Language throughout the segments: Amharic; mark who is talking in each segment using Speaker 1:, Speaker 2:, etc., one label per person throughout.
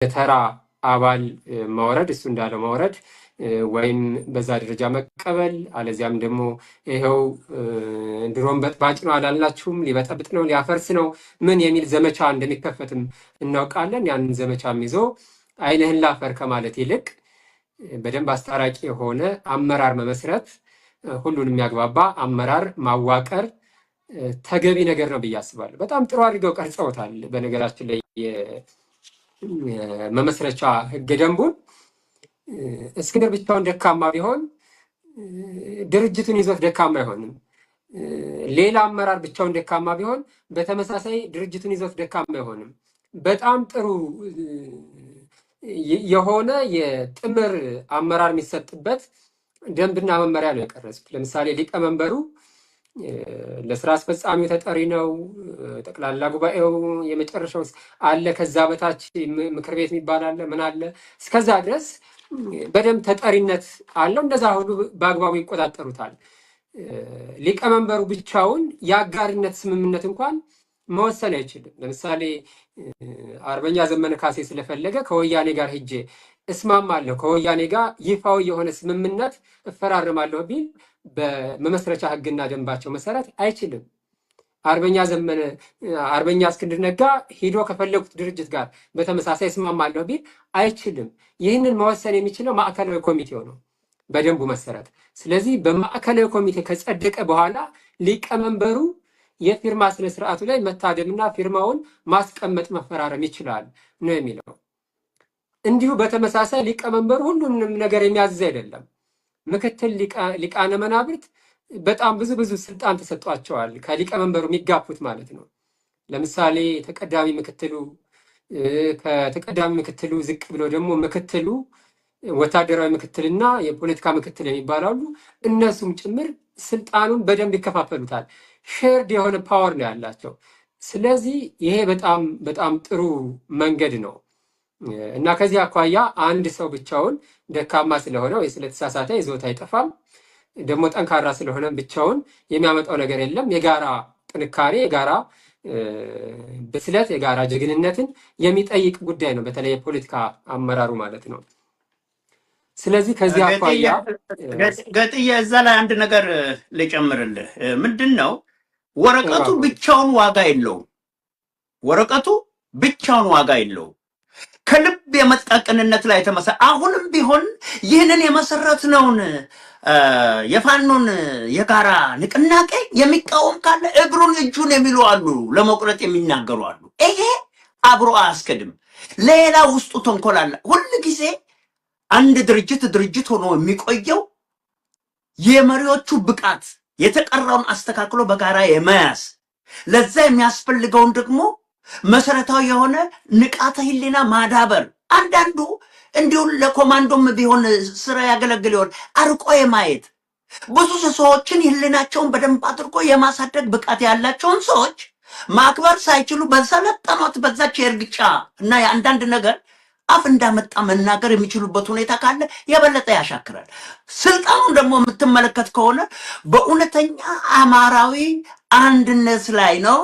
Speaker 1: ተራ አባል መውረድ፣ እሱ እንዳለው መውረድ ወይም በዛ ደረጃ መቀበል፣ አለዚያም ደግሞ ይኸው ድሮም በጥባጭ ነው አላልናችሁም፣ ሊበጠብጥ ነው፣ ሊያፈርስ ነው ምን የሚል ዘመቻ እንደሚከፈትም እናውቃለን። ያንን ዘመቻም ይዞ ዓይንህን ላፈር ከማለት ይልቅ በደንብ አስታራቂ የሆነ አመራር መመስረት፣ ሁሉን የሚያግባባ አመራር ማዋቀር ተገቢ ነገር ነው ብዬ አስባለሁ። በጣም ጥሩ አድርገው ቀርጸውታል። በነገራችን ላይ የመመስረቻ ህገ ደንቡን እስክንድር ብቻውን ደካማ ቢሆን ድርጅቱን ይዞት ደካማ አይሆንም። ሌላ አመራር ብቻውን ደካማ ቢሆን በተመሳሳይ ድርጅቱን ይዞት ደካማ አይሆንም። በጣም ጥሩ የሆነ የጥምር አመራር የሚሰጥበት ደንብና መመሪያ ነው የቀረጹት። ለምሳሌ ሊቀመንበሩ ለስራ አስፈጻሚው ተጠሪ ነው። ጠቅላላ ጉባኤው የመጨረሻው አለ። ከዛ በታች ምክር ቤት የሚባል አለ፣ ምን አለ። እስከዛ ድረስ በደንብ ተጠሪነት አለው። እንደዛ ሁሉ በአግባቡ ይቆጣጠሩታል። ሊቀመንበሩ ብቻውን የአጋርነት ስምምነት እንኳን መወሰን አይችልም። ለምሳሌ አርበኛ ዘመነ ካሴ ስለፈለገ ከወያኔ ጋር ሄጄ እስማማለሁ፣ ከወያኔ ጋር ይፋዊ የሆነ ስምምነት እፈራረማለሁ ቢል በመመስረቻ ሕግና ደንባቸው መሰረት አይችልም። አርበኛ ዘመነ አርበኛ እስክንድር ነጋ ሂዶ ከፈለጉት ድርጅት ጋር በተመሳሳይ እስማማለሁ ቢል አይችልም። ይህንን መወሰን የሚችለው ማዕከላዊ ኮሚቴው ነው በደንቡ መሰረት። ስለዚህ በማዕከላዊ ኮሚቴ ከጸደቀ በኋላ ሊቀመንበሩ የፊርማ ስነ ስርዓቱ ላይ መታደምና ፊርማውን ማስቀመጥ መፈራረም ይችላል ነው የሚለው። እንዲሁ በተመሳሳይ ሊቀመንበሩ ሁሉንም ነገር የሚያዝዝ አይደለም። ምክትል ሊቃነ መናብርት በጣም ብዙ ብዙ ስልጣን ተሰጥቷቸዋል፣ ከሊቀመንበሩ የሚጋፉት ማለት ነው። ለምሳሌ ተቀዳሚ ምክትሉ፣ ከተቀዳሚ ምክትሉ ዝቅ ብሎ ደግሞ ምክትሉ፣ ወታደራዊ ምክትልና የፖለቲካ ምክትል የሚባሉ አሉ። እነሱም ጭምር ስልጣኑን በደንብ ይከፋፈሉታል። Shared የሆነ power ነው ያላቸው። ስለዚህ ይሄ በጣም በጣም ጥሩ መንገድ ነው እና ከዚህ አኳያ አንድ ሰው ብቻውን ደካማ ስለሆነ ወይ ስለተሳሳተ ይዞት አይጠፋም። ደግሞ ጠንካራ ስለሆነ ብቻውን የሚያመጣው ነገር የለም። የጋራ ጥንካሬ፣ የጋራ ብስለት፣ የጋራ ጀግንነትን የሚጠይቅ ጉዳይ ነው፣ በተለይ የፖለቲካ አመራሩ ማለት ነው። ስለዚህ ከዚህ አኳያ
Speaker 2: ገጥዬ እዛ ላይ አንድ ነገር ልጨምርልህ። ምንድን ነው፣ ወረቀቱ ብቻውን ዋጋ የለውም። ወረቀቱ ብቻውን ዋጋ የለውም። ከልብ የመጣ ቅንነት ላይ የተመሰ አሁንም ቢሆን ይህንን የመሰረትነውን የፋኖን የጋራ ንቅናቄ የሚቃወም ካለ እግሩን እጁን የሚሉ አሉ፣ ለመቁረጥ የሚናገሩ አሉ። ይሄ አብሮ አያስኬድም። ሌላ ውስጡ ተንኮል አለ። ሁል ጊዜ አንድ ድርጅት ድርጅት ሆኖ የሚቆየው የመሪዎቹ ብቃት የተቀረውን አስተካክሎ በጋራ የመያዝ፣ ለዛ የሚያስፈልገውን ደግሞ መሰረታዊ የሆነ ንቃተ ሕሊና ማዳበር፣ አንዳንዱ እንዲሁ ለኮማንዶም ቢሆን ስራ ያገለግል ይሆን አርቆ የማየት፣ ብዙ ሰዎችን ሕሊናቸውን በደንብ አድርጎ የማሳደግ ብቃት ያላቸውን ሰዎች ማክበር ሳይችሉ በሰለጠኗት በዛች የእርግጫ እና የአንዳንድ ነገር አፍ እንዳመጣ መናገር የሚችሉበት ሁኔታ ካለ የበለጠ ያሻክራል። ስልጣኑን ደግሞ የምትመለከት ከሆነ በእውነተኛ አማራዊ አንድነት ላይ ነው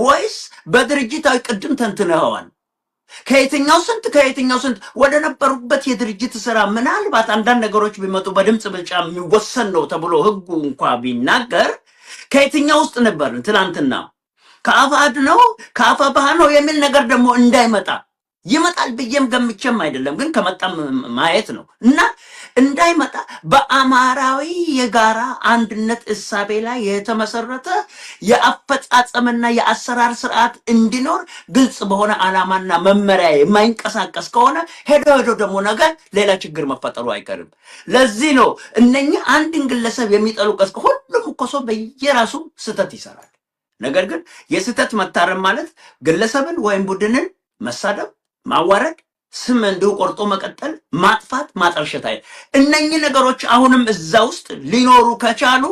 Speaker 2: ወይስ በድርጅታዊ? ቅድም ተንትነኸዋል። ከየትኛው ስንት ከየትኛው ስንት ወደ ነበሩበት የድርጅት ስራ ምናልባት አንዳንድ ነገሮች ቢመጡ በድምፅ ብልጫ የሚወሰን ነው ተብሎ ህጉ እንኳ ቢናገር ከየትኛው ውስጥ ነበር ትናንትና፣ ከአፋድ ነው ከአፋብኃ ነው የሚል ነገር ደግሞ እንዳይመጣ፣ ይመጣል ብዬም ገምቼም አይደለም፣ ግን ከመጣም ማየት ነው እና እንዳይመጣ በአማራዊ የጋራ አንድነት እሳቤ ላይ የተመሰረተ የአፈጻጸምና የአሰራር ስርዓት እንዲኖር ግልጽ በሆነ ዓላማና መመሪያ የማይንቀሳቀስ ከሆነ ሄዶ ሄዶ ደግሞ ነገር ሌላ ችግር መፈጠሩ አይቀርም። ለዚህ ነው እነኚህ አንድን ግለሰብ የሚጠሉ ቀስ ሁሉም እኮ ሰው በየራሱ ስህተት ይሰራል። ነገር ግን የስህተት መታረም ማለት ግለሰብን ወይም ቡድንን መሳደብ፣ ማዋረድ፣ ስም እንዲሁ ቆርጦ መቀጠል፣ ማጥፋት፣ ማጠልሸት አይ እነኚህ ነገሮች አሁንም እዛ ውስጥ ሊኖሩ ከቻሉ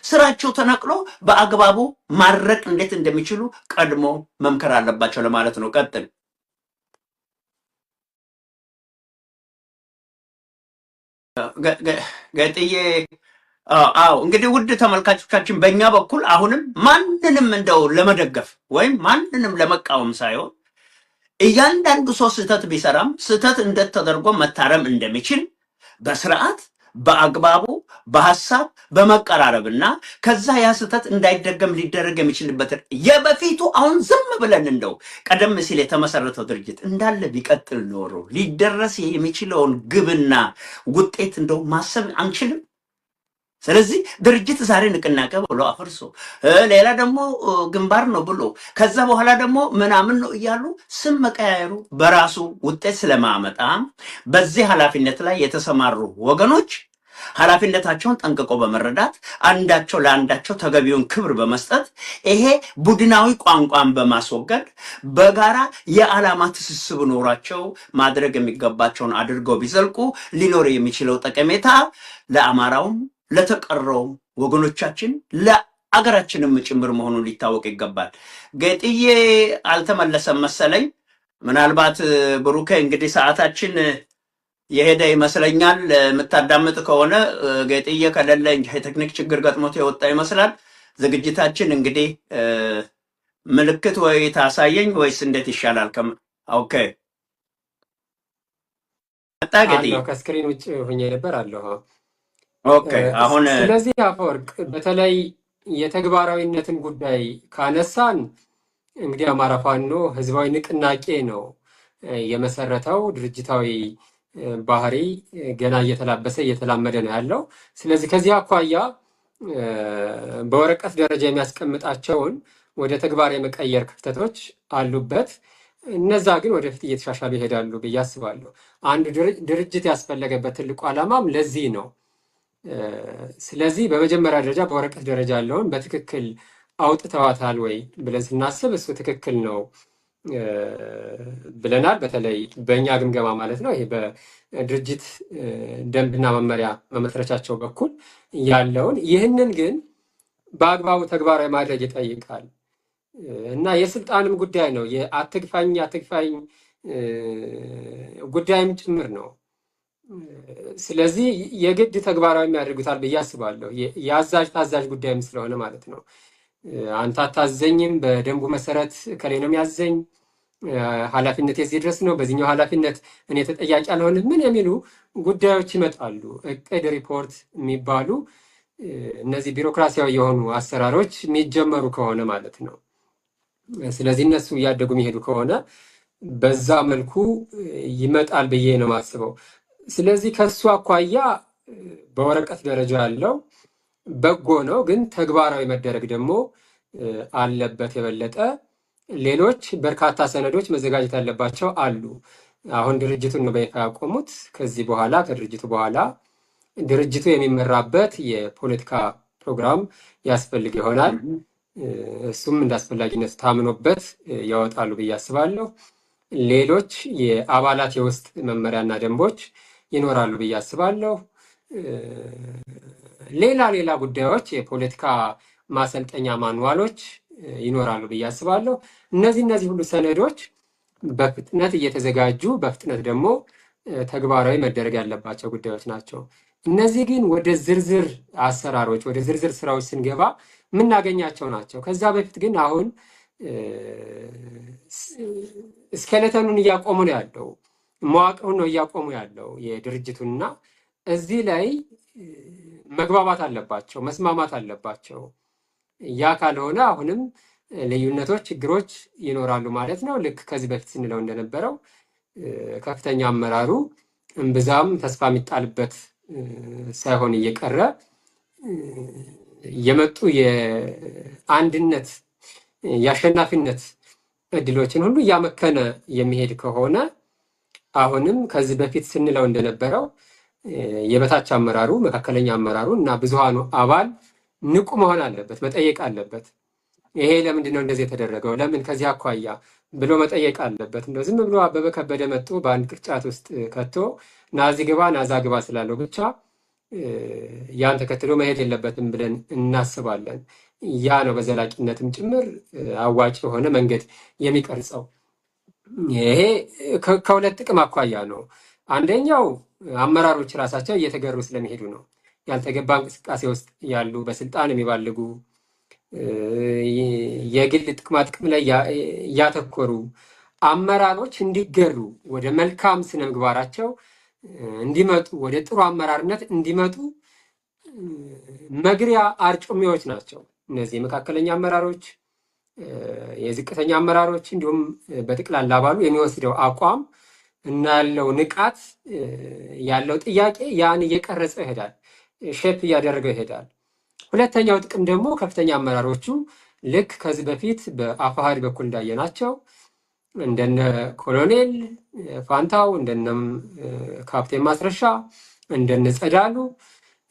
Speaker 2: ስራቸው ተነቅሎ በአግባቡ ማድረቅ እንዴት እንደሚችሉ ቀድሞ መምከር አለባቸው ለማለት ነው። ቀጥል። ገጥዬ። አዎ፣ እንግዲህ ውድ ተመልካቾቻችን በእኛ በኩል አሁንም ማንንም እንደው ለመደገፍ ወይም ማንንም ለመቃወም ሳይሆን እያንዳንዱ ሰው ስህተት ቢሰራም ስህተት እንዴት ተደርጎ መታረም እንደሚችል በስርዓት፣ በአግባቡ፣ በሀሳብ በመቀራረብና ከዛ ያ ስህተት እንዳይደገም ሊደረግ የሚችልበትን የበፊቱ አሁን ዝም ብለን እንደው ቀደም ሲል የተመሰረተው ድርጅት እንዳለ ቢቀጥል ኖሮ ሊደረስ የሚችለውን ግብና ውጤት እንደው ማሰብ አንችልም። ስለዚህ ድርጅት ዛሬ ንቅናቄ ብሎ አፍርሶ ሌላ ደግሞ ግንባር ነው ብሎ ከዛ በኋላ ደግሞ ምናምን ነው እያሉ ስም መቀያየሩ በራሱ ውጤት ስለማመጣ በዚህ ኃላፊነት ላይ የተሰማሩ ወገኖች ኃላፊነታቸውን ጠንቅቆ በመረዳት፣ አንዳቸው ለአንዳቸው ተገቢውን ክብር በመስጠት፣ ይሄ ቡድናዊ ቋንቋን በማስወገድ፣ በጋራ የዓላማ ትስስብ ኖሯቸው ማድረግ የሚገባቸውን አድርገው ቢዘልቁ ሊኖር የሚችለው ጠቀሜታ ለአማራውም፣ ለተቀረውም ወገኖቻችን፣ ለአገራችንም ጭምር መሆኑን ሊታወቅ ይገባል። ጌጥዬ አልተመለሰም መሰለኝ። ምናልባት ብሩኬ እንግዲህ ሰዓታችን የሄደ ይመስለኛል። የምታዳምጥ ከሆነ፣ ጌጥዬ ከሌለ የቴክኒክ ችግር ገጥሞት የወጣ ይመስላል። ዝግጅታችን እንግዲህ ምልክት ወይ ታሳየኝ ወይስ እንዴት ይሻላል? Okay፣ መጣ ጌጥዬ።
Speaker 1: አለሁ፣ ከ screen ውጭ ሁኜ ነበር፣ አለሁ።
Speaker 2: Okay፣ አሁን
Speaker 1: ስለዚህ አፈወርቅ፣ በተለይ የተግባራዊነትን ጉዳይ ካነሳን እንግዲህ አማራ ፋኖ ህዝባዊ ንቅናቄ ነው የመሰረተው። ድርጅታዊ ባህሪ ገና እየተላበሰ እየተላመደ ነው ያለው። ስለዚህ ከዚህ አኳያ በወረቀት ደረጃ የሚያስቀምጣቸውን ወደ ተግባር የመቀየር ክፍተቶች አሉበት። እነዛ ግን ወደፊት እየተሻሻሉ ይሄዳሉ ብዬ አስባለሁ። አንዱ ድርጅት ያስፈለገበት ትልቁ ዓላማም ለዚህ ነው። ስለዚህ በመጀመሪያ ደረጃ በወረቀት ደረጃ ያለውን በትክክል አውጥተዋታል ወይ ብለን ስናስብ እሱ ትክክል ነው ብለናል። በተለይ በእኛ ግምገማ ማለት ነው። ይሄ በድርጅት ደንብና መመሪያ መመስረቻቸው በኩል ያለውን፣ ይህንን ግን በአግባቡ ተግባራዊ ማድረግ ይጠይቃል እና የስልጣንም ጉዳይ ነው። የአትግፋኝ አትግፋኝ ጉዳይም ጭምር ነው። ስለዚህ የግድ ተግባራዊ ያደርጉታል ብዬ አስባለሁ። የአዛዥ ታዛዥ ጉዳይም ስለሆነ ማለት ነው። አንተ አታዘኝም፣ በደንቡ መሰረት እከሌ ነው የሚያዘኝ፣ ኃላፊነት የዚህ ድረስ ነው፣ በዚህኛው ኃላፊነት እኔ ተጠያቂ አልሆንም፣ ምን የሚሉ ጉዳዮች ይመጣሉ። እቅድ፣ ሪፖርት የሚባሉ እነዚህ ቢሮክራሲያዊ የሆኑ አሰራሮች የሚጀመሩ ከሆነ ማለት ነው። ስለዚህ እነሱ እያደጉ የሚሄዱ ከሆነ በዛ መልኩ ይመጣል ብዬ ነው የማስበው። ስለዚህ ከሱ አኳያ በወረቀት ደረጃ ያለው በጎ ነው፣ ግን ተግባራዊ መደረግ ደግሞ አለበት የበለጠ። ሌሎች በርካታ ሰነዶች መዘጋጀት ያለባቸው አሉ። አሁን ድርጅቱን ነው በይፋ ያቆሙት። ከዚህ በኋላ፣ ከድርጅቱ በኋላ ድርጅቱ የሚመራበት የፖለቲካ ፕሮግራም ያስፈልግ ይሆናል። እሱም እንደ አስፈላጊነቱ ታምኖበት ያወጣሉ ብዬ አስባለሁ። ሌሎች የአባላት የውስጥ መመሪያና ደንቦች ይኖራሉ ብዬ አስባለሁ። ሌላ ሌላ ጉዳዮች፣ የፖለቲካ ማሰልጠኛ ማንዋሎች ይኖራሉ ብዬ አስባለሁ። እነዚህ ሁሉ ሰነዶች በፍጥነት እየተዘጋጁ በፍጥነት ደግሞ ተግባራዊ መደረግ ያለባቸው ጉዳዮች ናቸው። እነዚህ ግን ወደ ዝርዝር አሰራሮች፣ ወደ ዝርዝር ስራዎች ስንገባ የምናገኛቸው ናቸው። ከዛ በፊት ግን አሁን skeleton ኑን እያቆሙ ነው ያለው፣ መዋቅሩን ነው እያቆሙ ያለው የድርጅቱና እዚህ ላይ መግባባት አለባቸው፣ መስማማት አለባቸው። ያ ካልሆነ አሁንም ልዩነቶች፣ ችግሮች ይኖራሉ ማለት ነው። ልክ ከዚህ በፊት ስንለው እንደነበረው ከፍተኛ አመራሩ እምብዛም ተስፋ የሚጣልበት ሳይሆን እየቀረ የመጡ የአንድነት፣ የአሸናፊነት እድሎችን ሁሉ እያመከነ የሚሄድ ከሆነ አሁንም ከዚህ በፊት ስንለው እንደነበረው የበታች አመራሩ፣ መካከለኛ አመራሩ እና ብዙሃኑ አባል ንቁ መሆን አለበት፣ መጠየቅ አለበት። ይሄ ለምንድን ነው እንደዚህ የተደረገው? ለምን ከዚህ አኳያ ብሎ መጠየቅ አለበት። እንደው ዝም ብሎ አበበ ከበደ መጥቶ በአንድ ቅርጫት ውስጥ ከቶ ናዚ ግባ ናዛ ግባ ስላለው ብቻ ያን ተከትሎ መሄድ የለበትም ብለን እናስባለን። ያ ነው በዘላቂነትም ጭምር አዋጭ የሆነ መንገድ የሚቀርጸው። ይሄ ከሁለት ጥቅም አኳያ ነው። አንደኛው አመራሮች ራሳቸው እየተገሩ ስለሚሄዱ ነው። ያልተገባ እንቅስቃሴ ውስጥ ያሉ፣ በስልጣን የሚባልጉ፣ የግል ጥቅማ ጥቅም ላይ ያተኮሩ አመራሮች እንዲገሩ፣ ወደ መልካም ስነ ምግባራቸው እንዲመጡ፣ ወደ ጥሩ አመራርነት እንዲመጡ መግሪያ አርጩሜዎች ናቸው። እነዚህ የመካከለኛ አመራሮች፣ የዝቅተኛ አመራሮች እንዲሁም በጠቅላላ አባሉ የሚወስደው አቋም እና ያለው ንቃት፣ ያለው ጥያቄ ያን እየቀረጸ ይሄዳል፣ shape እያደረገው ይሄዳል። ሁለተኛው ጥቅም ደግሞ ከፍተኛ አመራሮቹ ልክ ከዚህ በፊት በአፋሕድ በኩል እንዳየናቸው እንደነ ኮሎኔል ፋንታው፣ እንደነ ካፕቴን ማስረሻ፣ እንደነ ጸዳሉ፣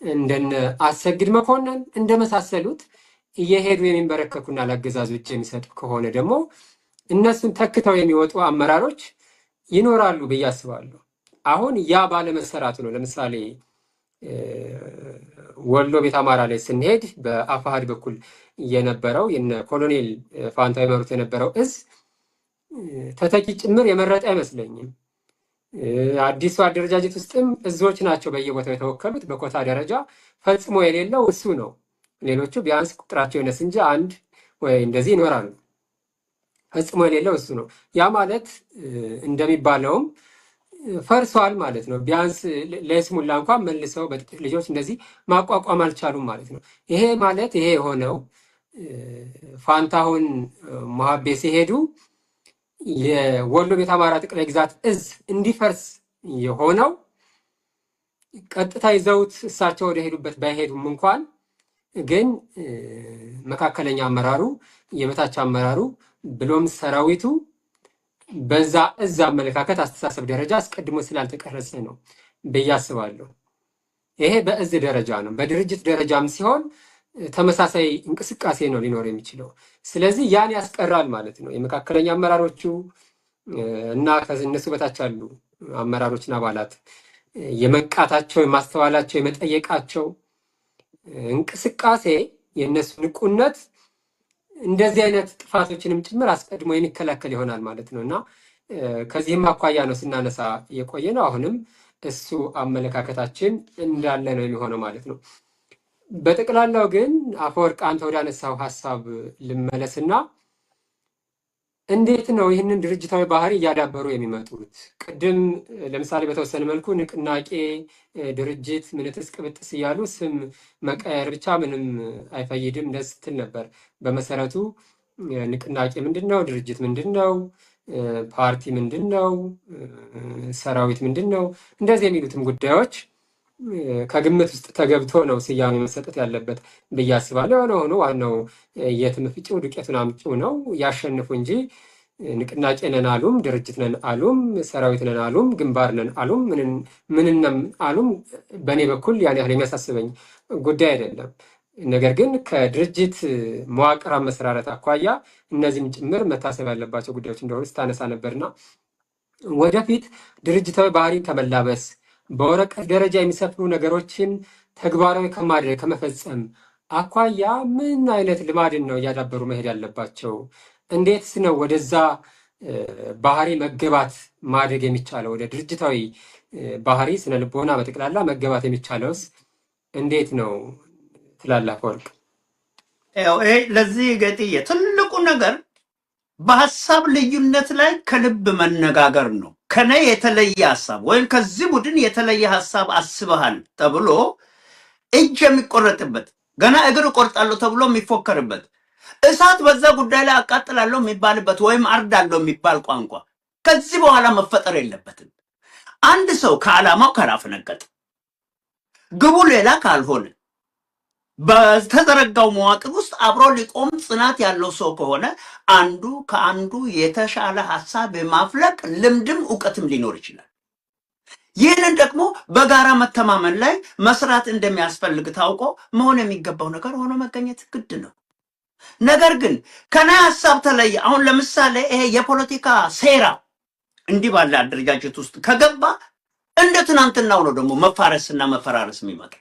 Speaker 1: እንደነ አሰግድ መኮንን እንደመሳሰሉት እየሄዱ የሚንበረከኩና ለአገዛዙ እጅ የሚሰጡ ከሆነ ደግሞ እነሱን ተክተው የሚወጡ አመራሮች ይኖራሉ ብዬ አስባለሁ። አሁን ያ ባለመሰራቱ ነው። ለምሳሌ ወሎ ቤት አማራ ላይ ስንሄድ በአፋሕድ በኩል የነበረው የነ ኮሎኔል ፋንታው የመሩት የነበረው እዝ ተተኪ ጭምር የመረጠ አይመስለኝም። አዲሱ አደረጃጀት ውስጥም እዞች ናቸው በየቦታው የተወከሉት። በኮታ ደረጃ ፈጽሞ የሌለው እሱ ነው። ሌሎቹ ቢያንስ ቁጥራቸው ይነስ እንጂ አንድ ወይ እንደዚህ ይኖራሉ። ፈጽሞ የሌለው እሱ ነው። ያ ማለት እንደሚባለውም ፈርሷል ማለት ነው። ቢያንስ ለይስሙላ እንኳን መልሰው በጥቂት ልጆች እንደዚህ ማቋቋም አልቻሉም ማለት ነው። ይሄ ማለት ይሄ የሆነው ፋንታሁን ሞሀቤ ሲሄዱ የወሎ ቤት አማራ ጠቅላይ ግዛት እዝ እንዲፈርስ የሆነው ቀጥታ ይዘውት እሳቸው ወደ ሄዱበት ባይሄዱም እንኳን ግን መካከለኛ አመራሩ፣ የበታች አመራሩ ብሎም ሰራዊቱ በዛ እዝ አመለካከት አስተሳሰብ ደረጃ አስቀድሞ ስላልተቀረጸ ነው ብዬ አስባለሁ። ይሄ በእዝ ደረጃ ነው። በድርጅት ደረጃም ሲሆን ተመሳሳይ እንቅስቃሴ ነው ሊኖር የሚችለው። ስለዚህ ያን ያስቀራል ማለት ነው። የመካከለኛ አመራሮቹ እና ከእነሱ በታች ያሉ አመራሮችና አባላት የመንቃታቸው፣ የማስተዋላቸው፣ የመጠየቃቸው እንቅስቃሴ፣ የእነሱ ንቁነት እንደዚህ አይነት ጥፋቶችንም ጭምር አስቀድሞ የሚከላከል ይሆናል ማለት ነው። እና ከዚህም አኳያ ነው ስናነሳ የቆየ ነው። አሁንም እሱ አመለካከታችን እንዳለ ነው የሚሆነው ማለት ነው። በጠቅላላው ግን አፈወርቅ፣ አንተ ወዳነሳው ሀሳብ ልመለስና እንዴት ነው ይህንን ድርጅታዊ ባህሪ እያዳበሩ የሚመጡት? ቅድም ለምሳሌ በተወሰነ መልኩ ንቅናቄ፣ ድርጅት፣ ምንትስ ቅብጥስ እያሉ ስም መቀየር ብቻ ምንም አይፈይድም ደስ ስትል ነበር። በመሰረቱ ንቅናቄ ምንድን ነው? ድርጅት ምንድን ነው? ፓርቲ ምንድን ነው? ሰራዊት ምንድን ነው? እንደዚህ የሚሉትም ጉዳዮች ከግምት ውስጥ ተገብቶ ነው ስያሜ መሰጠት ያለበት ብዬ አስባለሁ። የሆነ ሆኖ ዋናው የትም ፍጪው ዱቄቱን አምጪው ነው፣ ያሸንፉ እንጂ ንቅናቄ ነን አሉም፣ ድርጅት ነን አሉም፣ ሰራዊት ነን አሉም፣ ግንባር ነን አሉም፣ ምንነም አሉም በእኔ በኩል ያን ያህል የሚያሳስበኝ ጉዳይ አይደለም። ነገር ግን ከድርጅት መዋቅር አመሰራረት አኳያ እነዚህም ጭምር መታሰብ ያለባቸው ጉዳዮች እንደሆኑ ስታነሳ ነበርና ወደፊት ድርጅታዊ ባህሪን ከመላበስ፣ በወረቀት ደረጃ የሚሰፍሩ ነገሮችን ተግባራዊ ከማድረግ፣ ከመፈጸም አኳያ ምን አይነት ልማድን ነው እያዳበሩ መሄድ ያለባቸው? እንዴትስ ነው ወደዛ ባህሪ መገባት ማድረግ የሚቻለው? ወደ ድርጅታዊ ባህሪ ስነ ልቦና በጠቅላላ መገባት የሚቻለውስ እንዴት ነው ትላለህ አፈወርቅ?
Speaker 2: ያው ይሄ ለዚህ ገጥዬ ትልቁ ነገር በሀሳብ ልዩነት ላይ ከልብ መነጋገር ነው። ከኔ የተለየ ሀሳብ ወይም ከዚህ ቡድን የተለየ ሀሳብ አስበሃል ተብሎ እጅ የሚቆረጥበት፣ ገና እግር እቆርጣለሁ ተብሎ የሚፎከርበት፣ እሳት በዛ ጉዳይ ላይ አቃጥላለሁ የሚባልበት ወይም አርዳለሁ የሚባል ቋንቋ ከዚህ በኋላ መፈጠር የለበትም። አንድ ሰው ከዓላማው ካላፈነገጠ፣ ግቡ ሌላ ካልሆነ፣ በተዘረጋው መዋቅር ውስጥ አብሮ ሊቆም ጽናት ያለው ሰው ከሆነ አንዱ ከአንዱ የተሻለ ሀሳብ የማፍለቅ ልምድም እውቀትም ሊኖር ይችላል። ይህንን ደግሞ በጋራ መተማመን ላይ መስራት እንደሚያስፈልግ ታውቆ መሆን የሚገባው ነገር ሆኖ መገኘት ግድ ነው። ነገር ግን ከኔ ሀሳብ ተለየ። አሁን ለምሳሌ ይሄ የፖለቲካ ሴራ እንዲህ ባለ አደረጃጀት ውስጥ ከገባ እንደ ትናንትናው ነው ደግሞ መፋረስና መፈራረስ የሚመጣ።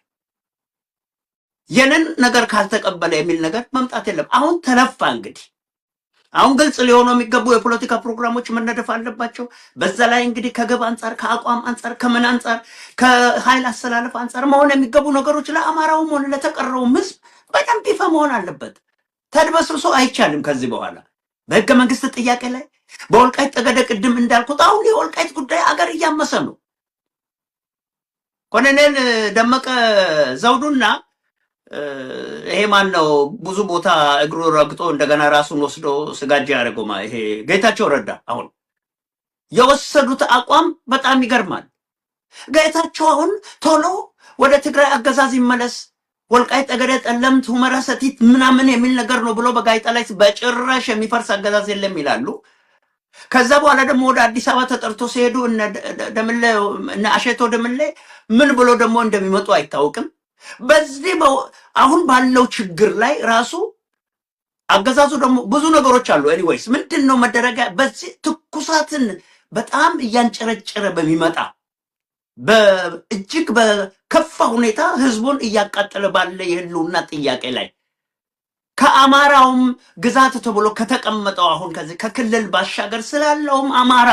Speaker 2: የንን ነገር ካልተቀበለ የሚል ነገር መምጣት የለም። አሁን ተለፋ እንግዲህ። አሁን ግልጽ ሊሆኑ የሚገቡ የፖለቲካ ፕሮግራሞች መነደፍ አለባቸው። በዛ ላይ እንግዲህ ከግብ አንጻር፣ ከአቋም አንጻር፣ ከምን አንጻር፣ ከኃይል አሰላለፍ አንጻር መሆን የሚገቡ ነገሮች ለአማራውም ሆነ ለተቀረውም ሕዝብ በደንብ ይፋ መሆን አለበት። ተድበስብሶ አይቻልም። ከዚህ በኋላ በህገ መንግስት ጥያቄ ላይ፣ በወልቃይት ጠገደ ቅድም እንዳልኩት አሁን የወልቃይት ጉዳይ አገር እያመሰ ነው። ኮሎኔል ደመቀ ዘውዱና ይሄ ማን ነው ብዙ ቦታ እግሩ ረግጦ እንደገና ራሱን ወስዶ ስጋጃ ያደረገው ይሄ ጌታቸው ረዳ አሁን የወሰዱት አቋም በጣም ይገርማል። ጌታቸው አሁን ቶሎ ወደ ትግራይ አገዛዝ ይመለስ፣ ወልቃይት ጠገዴ፣ ጠለምት፣ ሁመራ፣ ሰቲት ምናምን የሚል ነገር ነው ብሎ በጋዜጣ ላይ በጭራሽ የሚፈርስ አገዛዝ የለም ይላሉ። ከዛ በኋላ ደግሞ ወደ አዲስ አበባ ተጠርቶ ሲሄዱ እነ ደምሌ እነ አሸቶ ደምሌ ምን ብሎ ደግሞ እንደሚመጡ አይታወቅም። በዚህ አሁን ባለው ችግር ላይ ራሱ አገዛዙ ደግሞ ብዙ ነገሮች አሉ። Anyways ምንድን ነው መደረግ በዚህ ትኩሳትን በጣም እያንጨረጨረ በሚመጣ በእጅግ በከፋ ሁኔታ ህዝቡን እያቃጠለ ባለ የህልውና ጥያቄ ላይ ከአማራውም ግዛት ተብሎ ከተቀመጠው አሁን ከዚህ ከክልል ባሻገር ስላለውም አማራ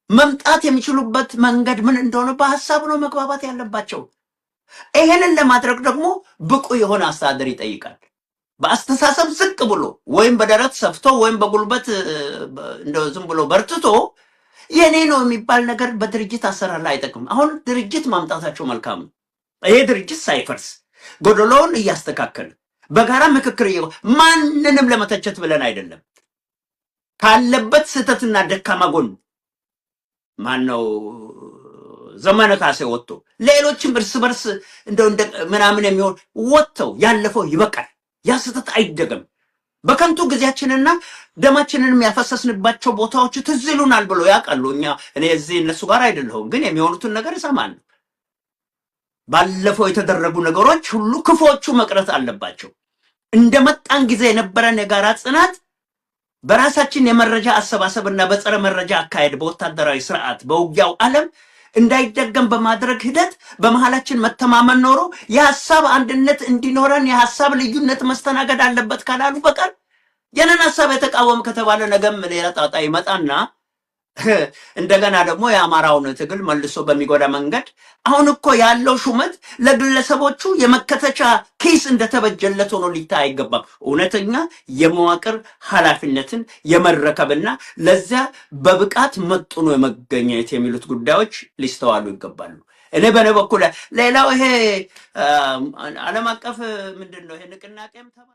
Speaker 2: መምጣት የሚችሉበት መንገድ ምን እንደሆነ በሀሳብ ነው መግባባት ያለባቸው። ይሄንን ለማድረግ ደግሞ ብቁ የሆነ አስተዳደር ይጠይቃል። በአስተሳሰብ ዝቅ ብሎ ወይም በደረት ሰፍቶ ወይም በጉልበት እንደው ዝም ብሎ በርትቶ የኔ ነው የሚባል ነገር በድርጅት አሰራር ላይ አይጠቅምም። አሁን ድርጅት ማምጣታቸው መልካም ነው። ይሄ ድርጅት ሳይፈርስ ጎደሎውን እያስተካከለ በጋራ ምክክር ማንንም ለመተቸት ብለን አይደለም። ካለበት ስህተትና ደካማ ጎን ማነው ዘመነ ካሴ ወጥቶ ሌሎችም እርስ በርስ እንደው እንደ ምናምን የሚሆን ወጥተው ያለፈው ይበቃል፣ ያ ስህተት አይደገም፣ በከንቱ ጊዜያችንና ደማችንን ያፈሰስንባቸው ቦታዎች ትዝ ይሉናል ብሎ ያውቃሉ። እኛ እኔ እዚህ እነሱ ጋር አይደለሁም፣ ግን የሚሆኑትን ነገር እሰማለሁ። ባለፈው የተደረጉ ነገሮች ሁሉ ክፎቹ መቅረት አለባቸው። እንደመጣን ጊዜ የነበረን የጋራ ጽናት በራሳችን የመረጃ አሰባሰብና በጸረ መረጃ አካሄድ በወታደራዊ ስርዓት በውጊያው ዓለም እንዳይደገም በማድረግ ሂደት በመሃላችን መተማመን ኖሮ የሀሳብ አንድነት እንዲኖረን የሀሳብ ልዩነት መስተናገድ አለበት ካላሉ በቀር የነን ሀሳብ የተቃወም ከተባለ ነገም ሌላ ጣጣ ይመጣና እንደገና ደግሞ የአማራውን ትግል መልሶ በሚጎዳ መንገድ አሁን እኮ ያለው ሹመት ለግለሰቦቹ የመከተቻ ኪስ እንደተበጀለት ሆኖ ሊታይ አይገባም። እውነተኛ የመዋቅር ኃላፊነትን የመረከብና ለዚያ በብቃት መጥኖ የመገኘት የሚሉት ጉዳዮች ሊስተዋሉ ይገባሉ። እኔ በእኔ በኩል ሌላው ይሄ ዓለም አቀፍ ምንድን ነው ይሄ ንቅናቄም ተባለ